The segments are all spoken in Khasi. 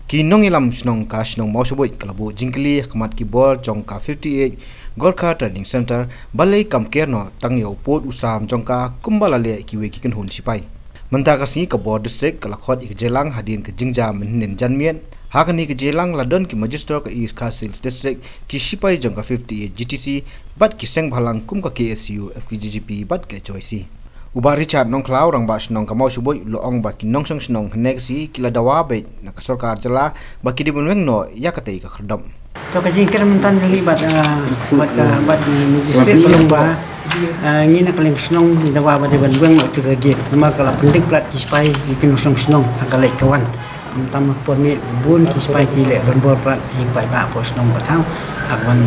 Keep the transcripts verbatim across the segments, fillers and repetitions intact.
Ki nongïalam shnong ka shnong Mawshabuit ka la buh jingkylli ha khmat ki bor jong ka fifty-eight Gorkha Training Centre balei kam ker noh tang ïa u pud u sam jong ka kumba la leh kiwei ki kynhun sipai. Mynta ka sngi ka bor district ka la khot ïa ka jingïalang hadien ka jingjia mynhynnin janmiet. Ha kane ka jingïalang la don ki magistrate ka East Khasi Hills District, ki sipai jong ka fifty-eight G T C bad ki seng bhalang kum ka K S U, F K J G P bad ka H Y C. U Bah Richard Nongkhlaw, Rangbah Shnong ka Mawshabuit, u la ong ba ki nongshong shnong hynne ka sngi ki la dawa beit na ka sorkar jylla ba ki dei ban weng noh ïa katei ka khyrdop. To ka jingkren mynta ngi bad, ah, bad ka, bad, mm, magistrate ka long ba, ah, ngi na ka liang shnong ngi dawa ba dei ban weng noh ïa ka gate. Namar ka la pyndik palat ki sipai ïa ki nongshong shnong ha ka leit ka wan. Mynta ma por miet bun ki sipai ki leh donbor palat ïa ki paidbah hapoh shnong ba thaw. Hap ban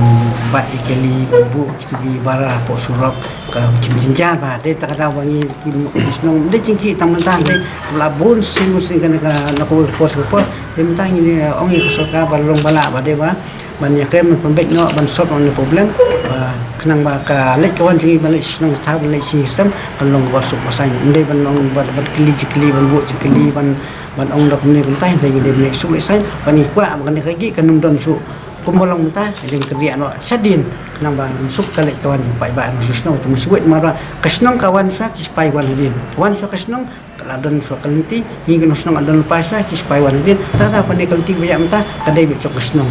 bat ïa ki kali, ban buh kito ki bara hapoh surok. Ka jingim jynjar ba dei ta ka daw ba ngi ki shnong dei jingkhih tang mynta dei la bun sien sien kane ka na ka por ka por. Te mynta ngi ong ïa ka sorkar ba long ba lah ba dei ba ban ïa kren ban pynbeit noh ban solve noh ïa ka problem. Ba khnang ba ka leit ka wan jong ngi ban leit shnong thaw ban leit shisha kan long ba suk ba saiñ. Dei ban long ban ban kylli jingkylli ban buh jingkylli ban ban ong da kumne kumta, hynrei ngi dei ban leit suk leit saiñ ban ngi kwah ba kane ka gate kan ym don shuh. Kumba long mynta, ka dei ka riah noh shadien, khnang ba ngin suk ka leit ka wan jong paidbah nongshong shnong, te Mawshabuit namar ba ka shnong ka wan shuwa ki sipai wan hadien. Wan shuwa ka shnong, ka la don shuwa ka lynti, ngi ki nongshong shnong la don lypa shuwa ki sipai wan hadien. Ta da kane ka lynti ba ïa mynta, ka dei beit jong ka shnong.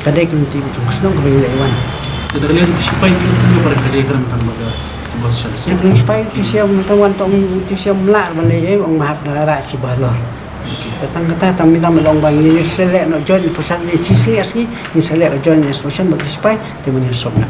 Ka dei ka lynti beit jong ka shnong kaba ïa wan. Te da ka liang ki sipai ki lynti ba ka dei ka rem tang ba ka bos sha ka shnong. Ïa ka liang sipai ki siam mynta wan tong ki siam la ba lei eh ong ma hap da ra ki ba lor. Te tang kata tang mynta ma long ba ngi select noh joint inspection, ngi select joint inspection ba ki sipai te mynta sop na.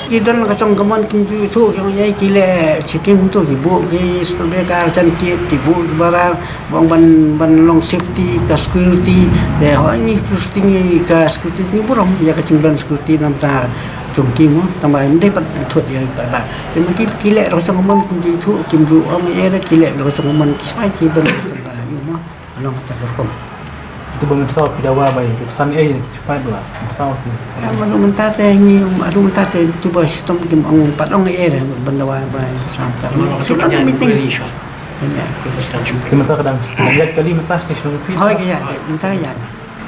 Ki don ka jong ka mon kim ju ithuh jong ïa ki leh checking tu ki buh ki speed breaker jan ki ki buh ki barar ba ong ban ban long safety ka security te ho ngi security ngi ka security ngi burom ïa ka jingdon security namar ta jong ki mo tang ba ym dei pat thut ïa pat ba. Te ma ki ki leh ka jong ka mon kim ju ithuh kim ju ong ïa ki leh ka jong ka mon ki sipai ki don ka jong ka ïa mo. Long kata ka rukom. Kita ba ngin saw ki dawa bai ki pesan eh ki cepat bela. Ngin saw ki. Ya, manu mentah teh ni, anu mentah teh tu ba shitom kim ong pat ong eh dah ban dawa bai sam ta. Sudah meeting. Ya, ki pesan. Ki mentah kadang, kadang ya kali mentah ni sudah meeting. Oh, ya, mentah ya.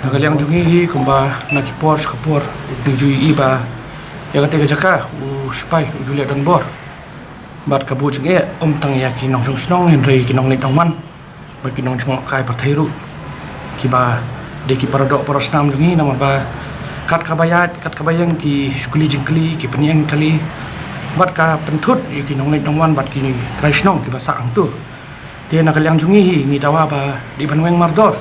Na ka liang jong ngi hi kumba na ki por sha ka por ngi ju ïohi ba ïa kata ka jaka u sipai u ju leh donbor. Bad ka buh jingeh ym tang ïa ki nongshong shnong hynrei ki nongleit nongwan. Bad ki nongjngohkai pyrthei ruh kiba dei ki paradoh parasnam jong ngi namar ba kat kaba ïaid kat kaba ïeng ki kylli jingkylli ki pynïeng kali bad ka pynthut ïa ki nongleit nongwan bad ki trai shnong kiba sah hangto. Te na ka liang jong ngi hi ngi dawa ba dei ban weng mardor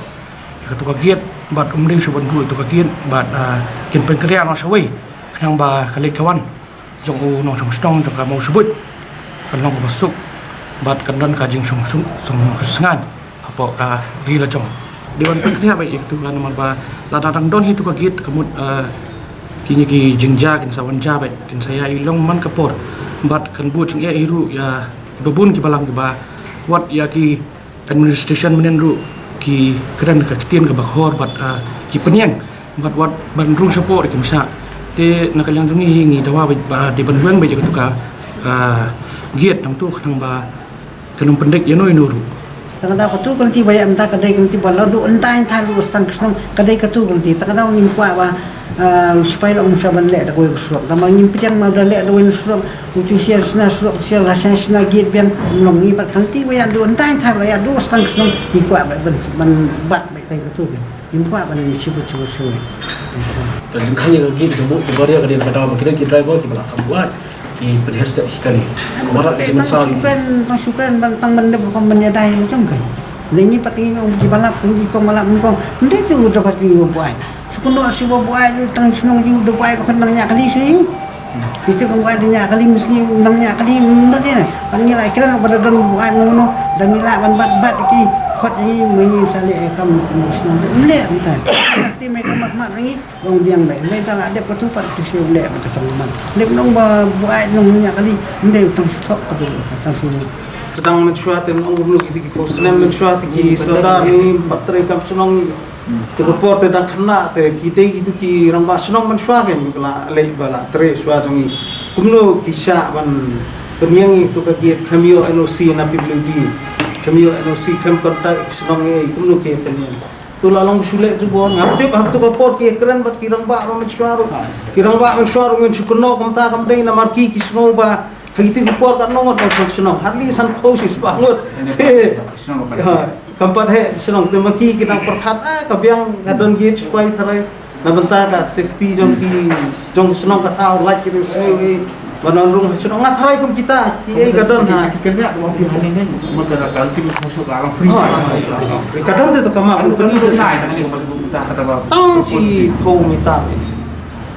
ïa kato ka gate bad ym dei shuh ban buh ïa kato ka gate bad, ah, kin pynkynriah noh shawei khnang ba ka leit ka wan jong u nongshong shnong jong ka Mawshabuit kan long kaba suk bad kan don ka jingsngewsuk sngewsngain hapoh ka ri la jong. Dei ban pynkynriah beit ïa kato ka namar ba lada dang don hi kato ka gate ka mut, eh, kine ki jingjia kin sa wan jia beit kin sa ïa i long man ka por bad kan buh jingeh hi ruh ïa kiba bun ki balang kiba wat ïa ki administration mynnin ruh ki kren ka ktien kaba khor bad, ah, ki pynïeng bad wat ban rung shapoh da ki misa. Te na ka liang jong ngi hi ngi dawa beit ba dei ban weng beit ïa kato ka, ah, gate nangto khnang ba kan ym pyndik ïano ïano ruh. Tang da kato ka lynti ba ïa mynta ka dei ka lynti ba la duh ynda ynda duh stan ka shnong ka dei kato ka lynti tang da ngim kwah ba Ah, u sipai la ong sa ban leh da kawei ka surok. Tang ba ngim pdiang ma da leh da kawei ka surok. U tu sial sna surok sial la sna sna gate biang long ngi pat kan ti ba ïa duh ntai thar ba ïa duh stang shnong ngi kwah ba ban ban bat ba tai ka tu ke. Ngim kwah ban shibut shibut shibut. Ka jingkhang ïa ka gate ka mut ka baria ka dei ka daw ba kidang ki driver ki ba la kam buat ki pynher step ki kali. Mara ka jingmynsaw. Shukran, tang shukran ban tang ban dep kam ban ïa dai jong kai. Leng ngi pat ngi ong ki ba lap ngi kong ba lap ngi kong. Ndai tu da pat ngi buai. Shu kynnoh shu ba buaid u tang shnong ju da buaid ba khun nang ñiah kali shu. Ki tu kan buaid da ñiah kali mesti nang ñiah kali menda dia. Ban ngi la kren ba da don buaid mano da mi la ban bat bat ki khot hi mui sa leh kam shnong de mleh mta. Ti mai ka mak mak ngi long biang bai. Mai ta la dep ka tu pat tu shu leh ba ka tang man. Dep nong ba buaid nong ñiah kali mleh u tang shu thok ka tu ka tang shu. Sedang mencuat nong ulu ki ki pos nem mencuat ki sodar ni bat teri kam shnong. Te ka por te dang khynnah te ki dei kitu ki rangbah shnong mynshuwa kein ba la leit ba la trei shuwa jong ngi. Kumno ki shah ban pynïeng ïa katu ka gate khlem ïoh N O C na P W D. Khlem ïoh N O C khlem contact shnong ngi kumno ki pynïeng. To la long shu leh jubor. Ngam tip ha kato ka por ki kren bad ki rangbah ba mynshuwa ruh. Ki rangbah mynshuwa ruh ngin shu kynnoh kumta kam dei namar ki ki sngew ba ha kito ki por katno ngut ban shong shnong. Hardly sanphew shispah ngut. Te, ha, kam pat heh shnong te ma ki ki dang pyrkhat, ah, ka biang ka don gate sipai tharai. Na bynta ka safety jong ki jong shnong ka thaw, lait ki riew sniew, eh. Ba nang rung ha shnong, nga tharai kum kita, ki ei ka don ha. Ki kynriah tu, ki ha ning ning, ma ka la ka ultimate social ka alam free. Oh, ka don te to ka map, ultimate social. Nai, nai, ka pasal kita kata ba. Tang shiphew meter.